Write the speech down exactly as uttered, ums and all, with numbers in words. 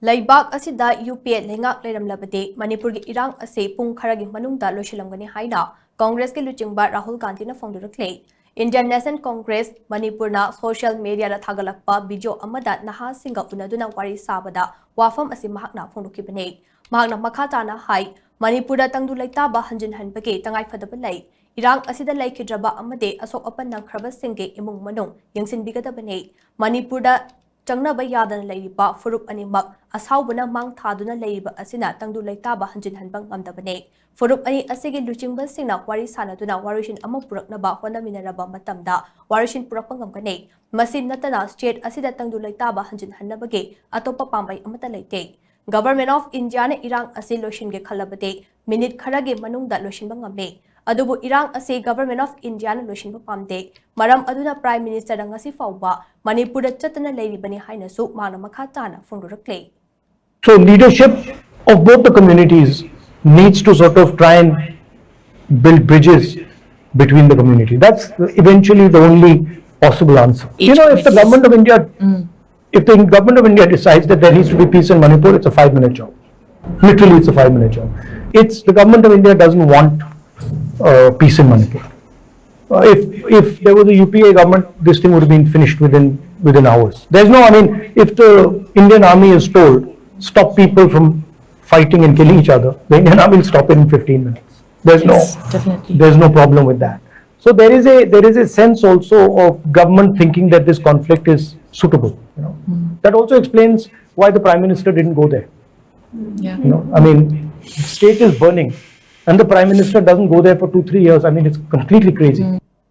ꯂꯩꯕꯥꯛ ꯑꯁꯤꯗ ꯌꯨ ꯄꯤ ꯑꯦ ꯂꯩꯉꯥꯛ ꯂꯩꯔꯝꯂꯕꯗꯤ ꯃꯅꯤꯄꯨꯔꯒꯤ ꯏꯔꯥꯡ ꯑꯁꯤ ꯄꯨꯡ ꯈꯔꯒꯤ ꯃꯅꯨꯡꯗ ꯂꯣꯏꯁꯤꯜꯂꯝꯒꯅꯤ ꯍꯥꯏꯅ ꯀꯣꯡꯒ꯭ꯔꯦꯁꯀꯤ ꯂꯨꯆꯤꯡꯕ ꯔꯥꯍꯨꯜ ꯒꯥꯟꯙꯤꯅ ꯐꯣꯡꯗꯣꯔꯛꯂꯦ꯫ Indian National Congress ꯃꯅꯤꯄꯨꯔꯅ social media ꯗ ꯊꯥꯒꯠꯂꯛꯄ video ꯑꯃꯗ ꯅꯍꯥꯁꯤꯡꯒ ꯎꯅꯗꯨꯅ ꯋꯥꯔꯤ ꯁꯥꯕꯗ ꯋꯥꯐꯝ ꯑꯁꯤ ꯃꯍꯥꯛꯅ ꯐꯣꯡꯗꯣꯛꯈꯤꯕꯅꯤ꯫ ꯃꯍꯥꯛꯅ ꯃꯈꯥ ꯇꯥꯅ ꯍꯥꯏ, ꯃꯅꯤꯄꯨꯔꯗ ꯇꯪꯗꯨ ꯂꯩꯇꯥꯕ ꯍꯟꯖꯤꯟꯍꯟꯕꯒꯤ ꯇꯉꯥꯏꯐꯗꯕ ꯂꯩ꯫ ꯏꯔꯥꯡ ꯑꯁꯤꯗ ꯂꯩꯈꯤꯗ꯭ꯔꯕ ꯑꯃꯗꯤ ꯑꯁꯣꯛ ꯑꯄꯟ ꯅꯪꯈ꯭ꯔꯕꯁꯤꯡꯒꯤ ꯏꯃꯨꯡ ꯃꯅꯨꯡ ꯌꯦꯡꯁꯤꯟꯕꯤꯒꯗꯕꯅꯤ꯫ ꯃꯅꯤꯄꯨꯔꯗ ꯆꯪꯅꯕ ꯌꯥꯗꯅ ꯂꯩꯔꯤꯕ ꯐꯨꯔꯨꯞ ꯑꯅꯤꯃꯛ ꯑꯁꯥꯎꯕꯅ ꯃꯥꯡ ꯊꯥꯗꯨꯅ ꯂꯩꯔꯤꯕ ꯑꯁꯤꯅ ꯇꯪꯗꯨ ꯂꯩꯇꯥꯕ ꯍꯟꯖꯤꯟꯍꯟꯕ ꯉꯝꯗꯕꯅꯤ꯫ ꯐꯨꯔꯨꯞ ꯑꯅꯤ ꯑꯁꯤꯒꯤ ꯂꯨꯆꯤꯡꯕꯁꯤꯡꯅ ꯋꯥꯔꯤ ꯁꯥꯅꯗꯨꯅ ꯋꯥꯔꯣꯏꯁꯤꯟ ꯑꯃ ꯄꯨꯔꯛꯅꯕ ꯍꯣꯠꯅꯃꯤꯟꯅꯔꯕ ꯃꯇꯝꯗ ꯋꯥꯔꯣꯏꯁꯤꯟ ꯄꯨꯔꯛꯄ ꯉꯝꯒꯅꯤ꯫ ꯃꯁꯤ ꯅꯠꯇꯅ state ꯑꯁꯤꯗ ꯇꯪꯗꯨ ꯂꯩꯇꯥꯕ ꯍꯟꯖꯤꯟꯍꯟꯅꯕꯒꯤ ꯑꯇꯣꯞꯄ ꯄꯥꯝꯕꯩ ꯑꯃꯠꯇ ꯂꯩꯇꯦ꯫ Government of India ꯅ ꯏꯔꯥꯡ ꯑꯁꯤ ꯂꯣꯏꯁꯤꯟꯒꯦ ꯈꯜꯂꯕꯗꯤ minute ꯈꯔꯒꯤ ꯃꯅꯨꯡꯗ ꯂꯣꯏꯁꯤꯟꯕ ꯉꯝꯃꯤ꯫ ꯑꯗꯨꯕꯨ ꯏꯔꯥꯡ ꯑꯁꯤ Government of India ꯅ ꯂꯣꯏꯁꯤꯟꯕ ꯄꯥꯝꯗꯦ꯫ ꯃꯔꯝ ꯑꯗꯨꯅ Prime Minister ꯗ ꯉꯁꯤ ꯐꯥꯎꯕ ꯃꯅꯤꯄꯨꯔꯗ ꯆꯠꯇꯅ ꯂꯩꯔꯤꯕꯅꯤ ꯍꯥꯏꯅꯁꯨ ꯃꯍꯥꯛꯅ ꯃꯈꯥ ꯇꯥꯅ ꯐꯣꯡꯗꯣꯔꯛꯂꯤ꯫ So leadership of both the communities needs to sort of try and build bridges between the community. That's eventually the only possible answer. You know, if the government of India, if the government of India decides that there needs to be peace in Manipur, it's a five-minute job. Literally, it's a five-minute job. It's the government of India doesn't want uh, peace in Manipur. Uh, if if there was a U P A government, this thing would have been finished within within hours. There's no, I mean, if the Indian army is told stop people from fighting and killing each other, the Indian army will stop it in fifteen minutes. There's Yes, no definitely. There's no problem with that. So there is a there is a sense also of government thinking that this conflict is suitable. You know, that also explains why the prime minister didn't go there. Yeah. You know, I mean, state is burning, and the prime minister doesn't go there for two three years. I mean, it's completely crazy.